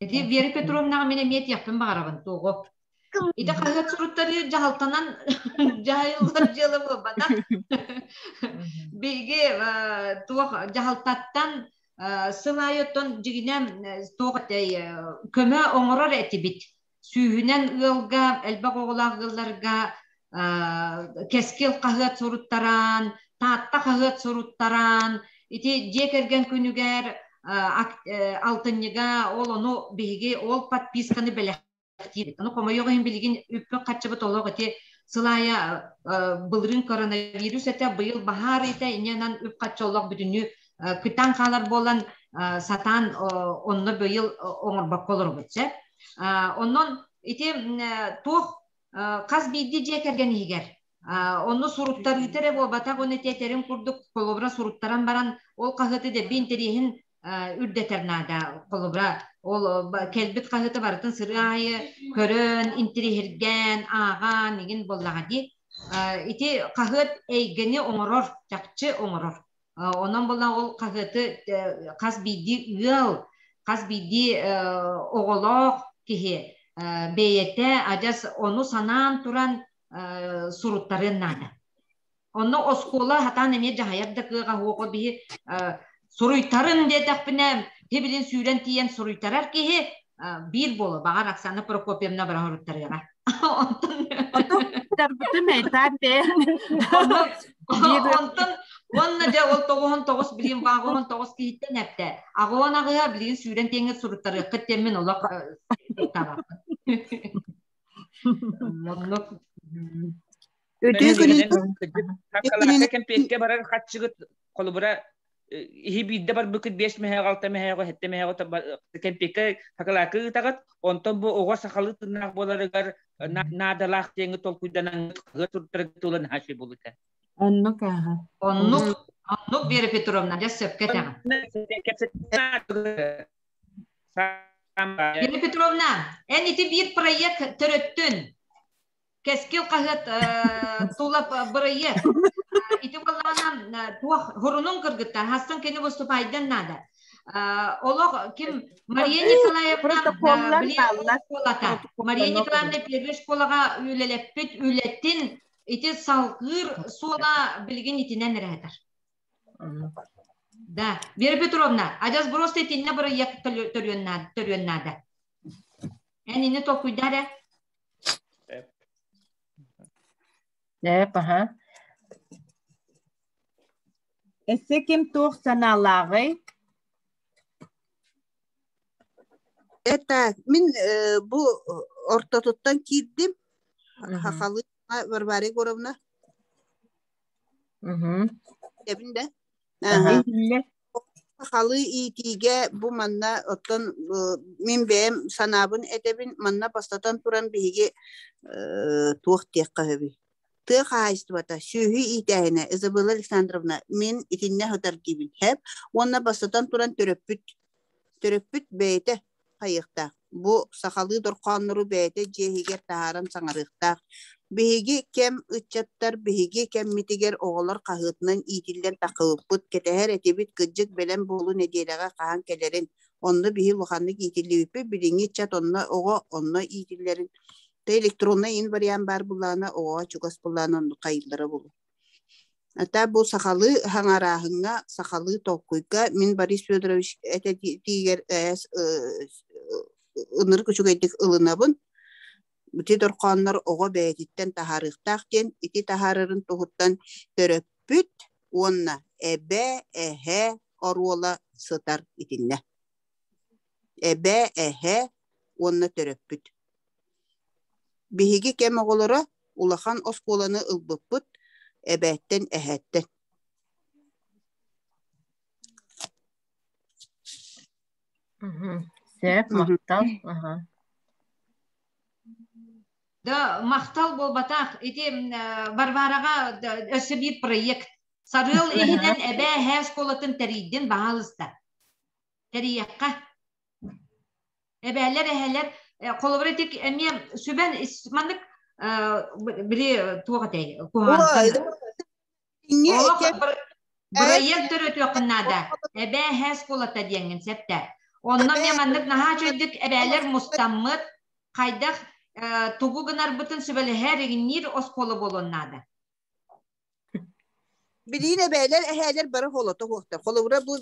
Ити Вера Петровнаҕа мин эмиэ этиэхпин баҕарабын туоҕу. Ити хаһыат суруттарыы дьаһалтанан дьаһайыллар дьыала буолбатах. Биһиги туох дьаһалтаттан сыл аайы оттон дьигинэн туох этэй көмө оҥорор этибит. Сүүһүнэн ыалга, элбэх оҕолоох ыалларга Кэскил хаһыат суруттаран, Таатта хаһыат суруттаран, ити дьиэ кэргэн күнүгэр алтынньыга ол ону биһиги ол подписканы бэлэхтиибит. Ону хомойуох иһин билигин үппүт-харчыбыт олох ити сыл аайы былырыын коронавирус этэ, быйыл баһаар этэ, инньэ үп-харчы олох бүтүннүү кытаан хаалар буолан сатаан онно быйыл оҥорбокко олоробут сөп. Онон ити туох хас биирдии дьиэ кэргэн иһигэр онно суруттарыыта эрэ буолбатах уонна этэрин курдук холобура суруттаран баран ол хаһыаты дэбби интэриэһин үрдэтэр наада холобура ол кэлбит хаһыаты барытын сырыы аайы көрөн интириэһиргээн ааҕаан игин буоллаҕа дии ити хаһыат эйгэни оҥорор чахчы оҥорор Онон буолла ол хаһыаты хас биирдии ыал, хас биирдии оҕолоох киһи бэйэтэ адьас ону санаан туран суруттарыан наада. Онно оскуола хатаан эмиэ дьаһайар да кыаҕа суох биһи суруйтарын диэтэхпинэ, билин сүүрэн тиийэн суруйтарар киһи биир буолуо, баҕар Оксана Прокопьевна бара суруттарыаҕа. Онтон тарбытым эйтаан бэйэн. Онтон уонна дьэ ол тоҕуһун тоҕус билигин бааҕыһын тоҕус киһиттэн эптэ. Аҕыан аҕыһа билигин сүүрэн тиэҥҥэ суруттарыаххыт диэммин олох табаппын. Оннук. Үтүө күнүнэн. Кэмпиэккэ барар хаччыгыт холобура иһи биирдэ барбыкыт биэс мэһэҕэ, алта мэһэҕэ, сэттэ мэһэҕэ кэмпиэккэ хакалаакы ыытаҕыт. Онтон бу оҕо сахалыы тыыннаах буоларыгар наадалаах диэҥи толкуйданаҥҥыт хаһыат туруттарга тула наһаа үчүгэй буолута. Оннук ааһа. Оннук, оннук Вера Петровна, дьэ сөпкө этэҕин. Вера Петровна, эн ити биир проект төрөттүн. Кэскил хаһыат тула бырайыак. Ити буоллаҕына туох хурунун кыргыттар хастан кини выступайдан наада. Олох ким Мария Николаевна школата. Мария Николаевна первый школаҕа үлэлэппит үлэтин ити салгыыр суола билигин итинэн эрээтэр. Да, Вера Петровна, адьас просто итиннэ бырайыак төрүөн наада. Эн ини толкуйдар ээ. Эп, аха. Өссө ким туох санаалааҕый? Это мин бу ортотуттан киирдим. Хахалы Варвара Егоровна. Эбин да. Сахалыы иитиигэ бу манна оттон мин бэйэм санаабын этэбин манна бастатан туран биһиги туох диэххэ сөбүй тыа хаһаайыстыбата сүөһү иитээһинэ Изабелла Александровна мин итиннэ сытар диибин һэп уонна бастатан туран төрөппүт төрөппүт бэйэтэ хайыахтаах бу сахалыы дорхооннору бэйэтэ дьиэ иһигэр таһааран саҥарыахтаах биһиги кэм ыччаттар биһиги кэммитигэр оҕолор хаһыатынан иитиллэн таххыбыппыт кэтэһэр этибит кырдьык бэлэм буолуу нэдиэлэҕэ хаһан кэлэрин онно биһи улаханнык иитиллибиппит билиҥҥи ыччат онно оҕо онно иитиллэрин Тэ электроннай ин вариант баар буллаҕына оҕоҕо чугас буллаҕына оннук хайыыллара буолуо. Ата бу сахалыы хаҥарааһыҥҥа, сахалыы толкуйга мин Борис Федорович этэтиигэр ынырык үчүгэйдик ылынабын. Ити дорхооннор оҕо бэйэтиттэн таһаарыахтаах диэн ити таһаарарын туһуттан төрөппүт уонна эбэ, эһэ оруола сытар итиннэ. Эбэ, эһэ уонна төрөппүт. Биһиги кэм оҕолоро улахан оскуоланы ылбыппыт эбээттэн эһээттэн. Сөп, махтал. Да, махтал буолбатах. Ити Варвараҕа өссө биир проект. Сарыал иһинэн эбээ эһээ оскуолатын тэрийдин баһаалыста. Тэрийиэххэ. Эбээлэр, эһэлэр, холобура ити эмиэ сүбэн маннык били туох этэй куһаҕантан олох бырайыак төрөтүөххүн наада. Эбээ эһээ оскуолата диэҥҥин сөптө. Онно эмиэ маннык наһаа үчүгэйдик эбээлэр мустаммыт хайдах тугу гынарбытын сүбэлэһэр игинниир оскуола буолуон наада. Билигин эбээлэр, эһээлэр бары холото суохтар. Холобура бу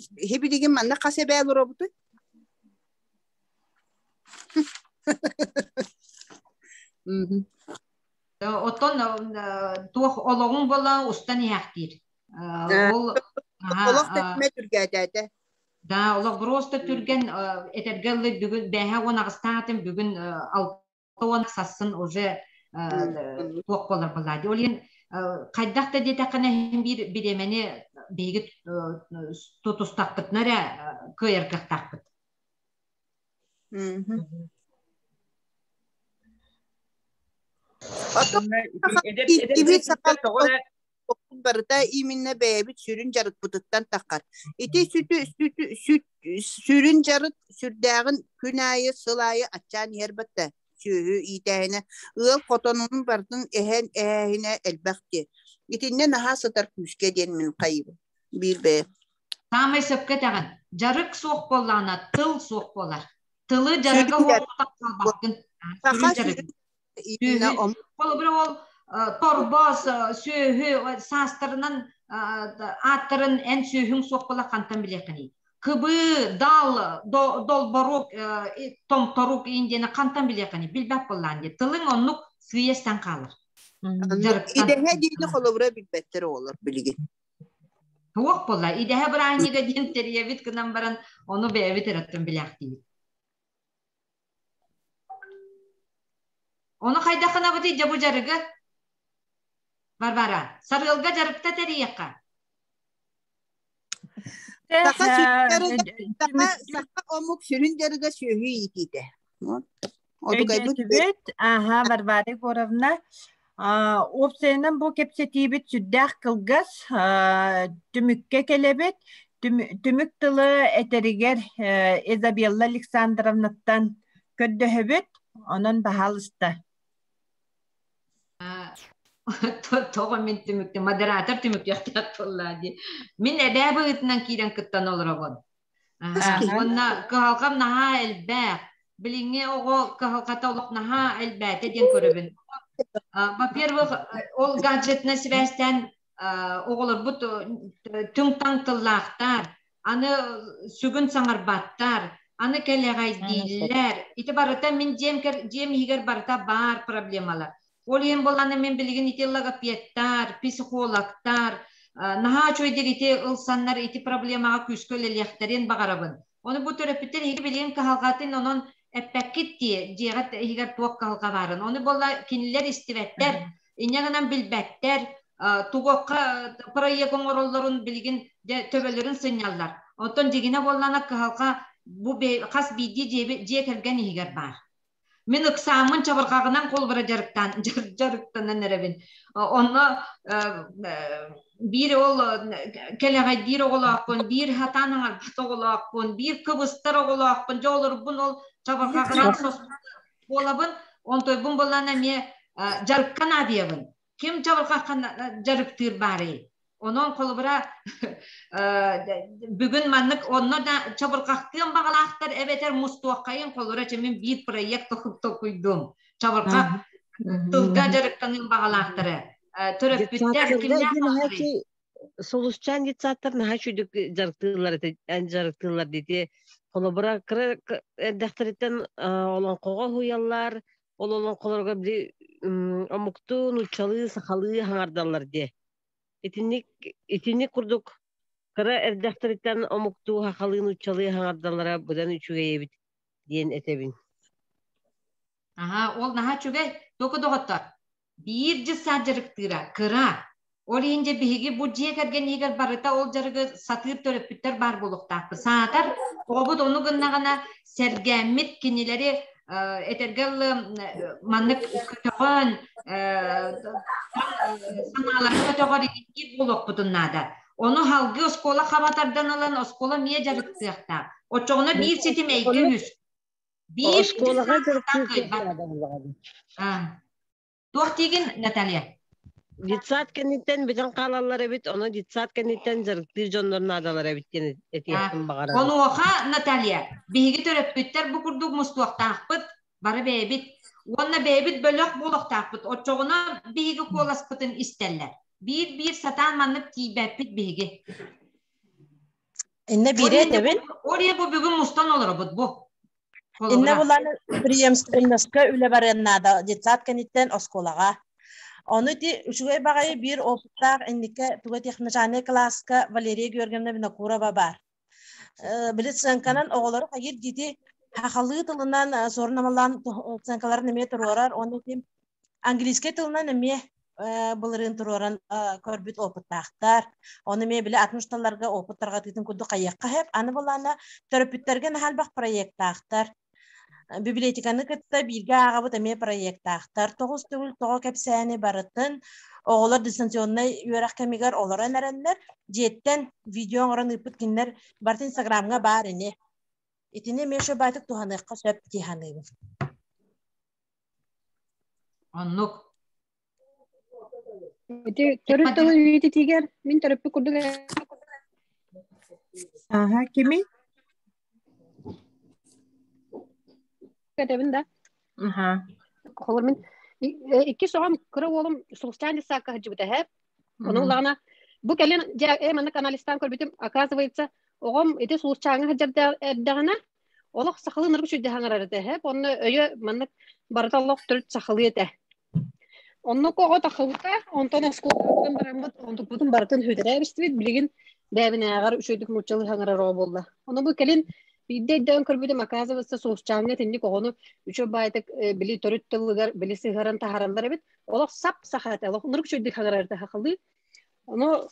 билигин манна хас эбээ олоробутуй? Оттон туох олоҕуҥ буола устан иһээхтиир. Ол олох тэтимэ түргээтээтэ. Да, олох просто түргэн этэргэ ыллы бүгүн бэһэ уон аҕыстаатым бүгүн 60 сассын уже туох буолар буолла. Ол иһин хайдах да диэтэххинэ иһин биир бириэмэни биһиги тутустахпытына эрэ кыайар кыахтаахпыт. Барыта именно бэйэбит сүрүн дьарыкпытыттан таххар. Ити сүтү, сүтү, сүт, сүрүн дьарык сүрдээҕин күн аайы, сыл аайы аччаан иһэр батта. Сүөһү иитээһинэ, ыал хотонун барытын эһэн эһээһинэ элбэх дии. Итиннэ наһаа сытар күүскэ диэн мин хайыбын. Биир бэйэ. Саамай сөпкө этэҕин. Дьарык суох буоллаҕына, тыл суох буолар. Тылы дьарыга уһуктан хаалбаккын. Саха сүрүн именно Холобура ол торбос, сүөһү саастарынан ааттарын эн сүөһүҥ суох буола хантан билиэххиний? Кыбыы, дал, долборук, томторук индияны хантан билиэххиний? Билбэт буоллаан дии. Тылыҥ оннук сыыйастан хаалар. Идэһэ диэни холобура билбэттэр оҕолор билигин. Туох буолла? Идэһэ бырааһынньыга диэн тэрийэбит гынан баран, ону бэйэбит эрэ билээхтиибит. Ону хайдах гынабытый дьэ бу дьарыгы? Варвара, сарыалга дьарыкта тэрийиэххэ. Саха сүрүн саха омук сүрүн дьарыга сүөһү иитиитэ. Өйдөөтүбүт. Аха, Варвара Егоровна. Уопсайынан бу кэпсэтиибит сүрдээх кылгас түмүккэ кэлэбит. Түмүк тылы этэригэр Изабелла Александровнаттан көрдөһөбүт. Онон баһаалыста. Тоҕо мин түмүктэ модератор түмүктүөхтээх буолла дии. Мин эбээ быһыытынан киирэн кыттан олоробун. Уонна кыһалҕам наһаа элбэх. Билиҥҥи оҕо кыһалҕата олох наһаа элбээтэ диэн көрөбүн. Во-первых, ол гаджетынан сибээстээн оҕолорбут түҥ-таҥ тыллаахтар, аны сүгүн саҥарбаттар, аны кэлэҕэйдииллэр. Ити барыта мин дьиэм, дьиэм иһигэр барыта баар проблемалар. Ол иһин буоллаҕына мин билигин ити логопедтар, психологтар наһаа үчүгэйдик ити ылсаннар ити проблемаҕа күүскэ үлэлиэхтэрин баҕарабын. Ону бу төрөппүттэр эһиги билигин кыһалҕатын онон Эппэккит дии, дьиэҕит иһигэр туох кыһалҕа баарын. Ону буолла кинилэр истибэттэр, инньэ гынан билбэттэр, тугуохха проект оҥороллорун билигин дьэ төбөлөрүн сынньаллар. Оттон дьигинэ буоллаҕына кыһалҕа бу хас биирдии дьиэ кэргэн иһигэр баар. Мин ыксааммын чабырҕаҕынан холбура дьарыктаан дьарыктанан эрэбин. Онно биир ол кэлэҕэйдиир оҕолоохпун, биир хатаан аҥарбат оҕолоохпун, биир кыбыстар оҕолоохпун, дьэ олорбун ол чабырҕаҕынан буолабын, онтойбун буолан эмиэ дьарыкка наадыйабын. Ким чабырҕахха дьарыктыыр баарый? Онон холобура бүгүн маннык онно да чабырҕахтыан баҕалаахтар эбэтэр мустуоххайын холобура мин биир проект толкуйдуум. Чабырҕах тылга дьарыктаныан баҕалаахтары. Төрөппүттэр кимнээх баҕаларый? Сулусчаан детсадтар наһаа үчүгдүк дьарыктыыллар дьарыктыыллар дии. Холобура, кыра эрдэхтэриттэн олоҥхоҕо уһуйаллар, ол олоҥхолорго били омуктуу, нууччалыы, сахалыы хаҥардаллар дии. Итинник итинник курдук кыра эрдэхтэриттэн омуктуу, сахалыы, нууччалыы хаҥардаллара быдан үчүгэй эбит диэн этэбин. Аһаа, ол наһаа үчүгэй. Току доҕоттор, биир дьыссаат дьарыктыыра кыра. Ол иһин дьэ биһиги бу дьиэ кэргэн иһигэр барыта ол дьарыгы сатыыр төрөппүттэр баар буолуохтаахпыт. Саатар оҕобут ону гыннаҕына сэргээммит кинилэри этэргэ дылы маннык көтөҕөн санааларын көтөҕөр иһиттиир буолуохпутун наада. Ону салгыы оскуола хаба тардан ылан оскуола эмиэ дьарыктыахтаах. Оччоҕуна биир ситим эйгэ үһүс. Биир Оскуолаҕа дьарыктыыр кыайбат. Туох диигин, Наталья? Детсад кэнниттэн бүтэн хаалаллар эбит, ону детсад кэнниттэн дьарыктыыр дьоннор наадалар эбит диэн этиэхпин баҕарабын. Онуоха, Наталья, биһиги төрөппүттэр бу курдук мустуохтаахпыт, бары бэйэбит. Уонна бэйэбит бөлөх буолуохтаахпыт. Оччоҕуна биһиги куоласпытын истэллэр. Биир-биир сатаан маннык тиийбэппит биһиги. Инне биире этэбин. Ол иһин бу бүгүн мустан олоробут бу. Инне булан преемственностька үлэ барыан наада детсад кэнниттэн оскуолаҕа. Ону ити үчүгэй баҕайы биир опыттаах инникке туга техножальнай кылааска Валерия Георгиевна Винокурова баар. Били сценканан оҕолору хайыр дити хахалыы тылынан сорунамалаан сценкаларын эмиэ туруорар уонна ити английскай тылынан эмиэ былырыын туруоран көрбүт опыттаахтар. Ону эмиэ били атын усталарга опыт тарҕатыытын курдук хайыахха сөп. Аны былаана төрөппүттэргэ наһаа элбэх проектаахтар. Библиотеканы кытта бииргэ ааҕабыт эмиэ проектаахтар. Тоҕус төгүл тоҕо кэпсээни барытын оҕолор дистанционнай үөрэх кэмигэр олорон эрэннэр, дьиэттэн видео оҥорон ыыппыт кинилэр барыта инстаграмҥа баар ини. Итини эмиэ шөбаатык туһаныахха сөп дии саныыбын. Оннук. Ити төрүт тылы үйэтитигэр мин төрөппүт курдук Аха, кими? этэбин да. Аха. Холор мин иккис оҕом кыра уолум Сулустаан десакка сылдьыбыта эһэ. Ону улаҕана бу кэлин дьэ маннык анализтаан көрбүтүм, оказывается, оҕом ити Сулусчааҥҥа сылдьар эрдэҕинэ олох сахалыы ныргы сүрдээх аҥарар этэ эһэ. Онно өйө маннык барыта олох төрүт сахалыы этэ. Оннук оҕо тахыбыта, онтон оскуолаттан бараммыт, онтукпутун барытын сүтэрэ билигин бэйэбинээҕэр үчүгэйдик нууччалыы саҥарар оҕо буолла. Ону бу кэлин биирдэ өйдөөн көрбүтүм, оказывается, Сулусчааҥҥа итинник оҕону үчүгэй баайдык били төрүт тылыгар били сыһыаран таһаараллар эбит. Олох сап саха этэ, олох ынырык үчүгэйдик саҥарар этэ сахалыы. Ону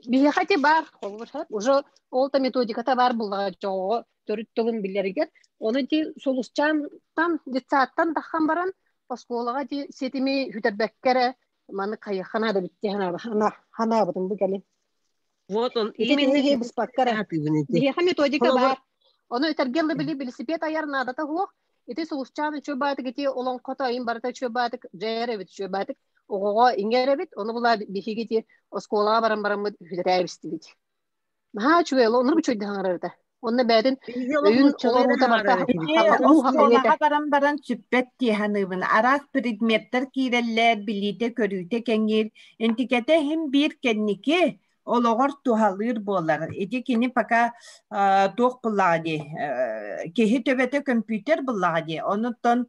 биһиэхэ ити баар, холобур, уже ол да методиката баар буоллаҕа оҕо төрүт тылын билэригэр. Ону ити Сулусчаантан, детсадтан таххан баран, оскуолаҕа ити ситими сүтэрбэккэ эрэ маннык хайыахха наада эбит дии санаабытым бу кэлин. Вот он Ити именно тиһиги быспакка эрэ. Биһиэхэ методика баар. Ону этэргэ дылы били велосипед айар наадата суох. Ити Сулусчаан үчүгэй баатык ити олоҥхото айын барыта үчүгэй баатык дьайар эбит үчүгэй баатык оҕоҕо иҥэр эбит. Ону була биһиги ити оскуолаҕа баран бараммыт үһүтэрээбистибит. Наһаа үчүгэй, оннук үчүгэйдик хаҥарар этэ. Онно бэйэтин өйүн олоруута барыта Оскуолаҕа баран баран сүппэт дии саныыбын. Араас предметтэр киирэллэр, билиитэ-көрүүтэ кэҥиир. Интикэтэ иһин биир кэнники олоҕор туһалыыр буолар. Ити кини пока туох буллаҕа дии, киһи төбөтө көмпүүтэр буллаҕа дии. Онуттан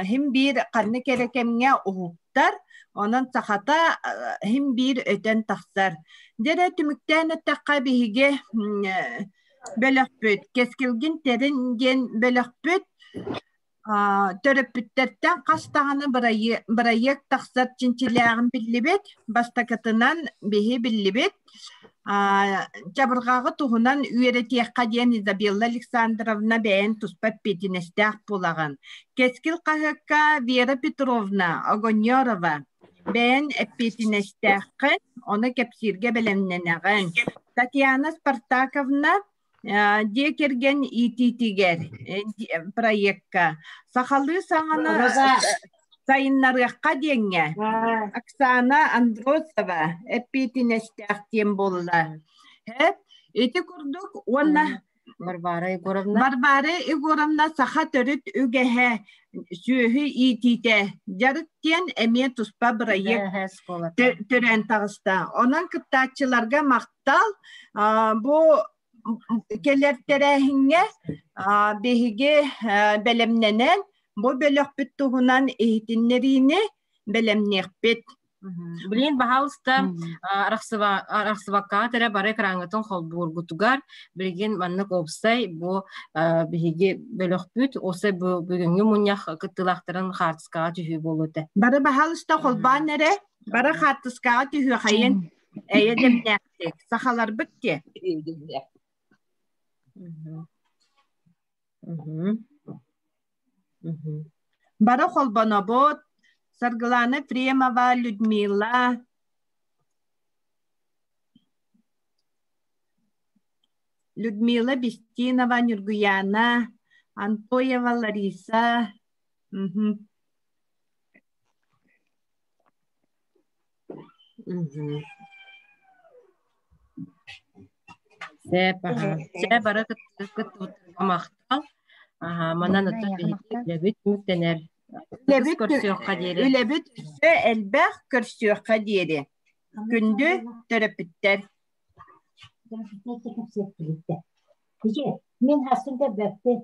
иһин биир ханнык эрэ кэмҥэ уһуктар, онон сахата иһин биир өтөн тахсар. Дьэ эрэ түмүктээн эттэххэ биһиги бөлөхпүт, Кэскилгин тэрин диэн бөлөхпүт. Төрөппүттэртэн хас даҕаны бырайыак тахсар чинчилээҕин биллибит. Бастакытынан биһи биллибит. Чабырҕаҕы туһунан үөрэтиэххэ диэн Изабелла Александровна бэйэн туспа эппиэтинэстээх буолаҕын. Кэскил хаһыакка Вера Петровна Огонерова бэйэн эппиэтинэстээххин, ону кэпсииргэ бэлэмнэнэҕин. Татьяна Спартаковна дьиэ кэргэн иитиитигэр проекка сахалыы саҥаны сайыннарыахха диэҥҥэ Оксана Андросова эппиэтинэстээх диэн буолла. Ити курдук уонна Варвара Егоровна Варвара Егоровна саха төрүт үгэһэ сүөһү иитиитэ дьарык диэн эмиэ туспа бырайыак төрөөн таҕыста. Онон кыттааччыларга махтал. Бу кэлэр тэрээһиҥҥэ биһиги бэлэмнэнэн бу бөлөхпүт туһунан иһитиннэриини бэлэмниэхпит. Блин, баһаалыста арахсыбакка эрэ бары экраҥҥытын холбуургутугар билигин маннык уопсай бу биһиги бөлөхпүт уопсай бу бүгүҥҥү мунньах кыттыылаахтарын хаартыскаҕа түһүү буолуо этэ. Бары баһаалыста холбоон эрэ бары хаартыскаҕа түһүөхайын эйэ дэмнээхтик сахаларбыт диэ. Бары холбонобут Саргылана Ефремова, Людмила Людмила Бестинова, Нюргуяна, Антоева Лариса. Мгм. Мгм. Сөп, аха. Чэ, бары кыттыбыттарга махтал. Аха, манан Уонна оттон эйиэхэ биһиги махтал. үлэбит түмүктэнэр. Ытыс Үлэбит көрсүөххэ диэри. үлэбит өссө элбэх көрсүөххэ диэри. Күндү төрөппүттэр. Мин хасын да бэппин.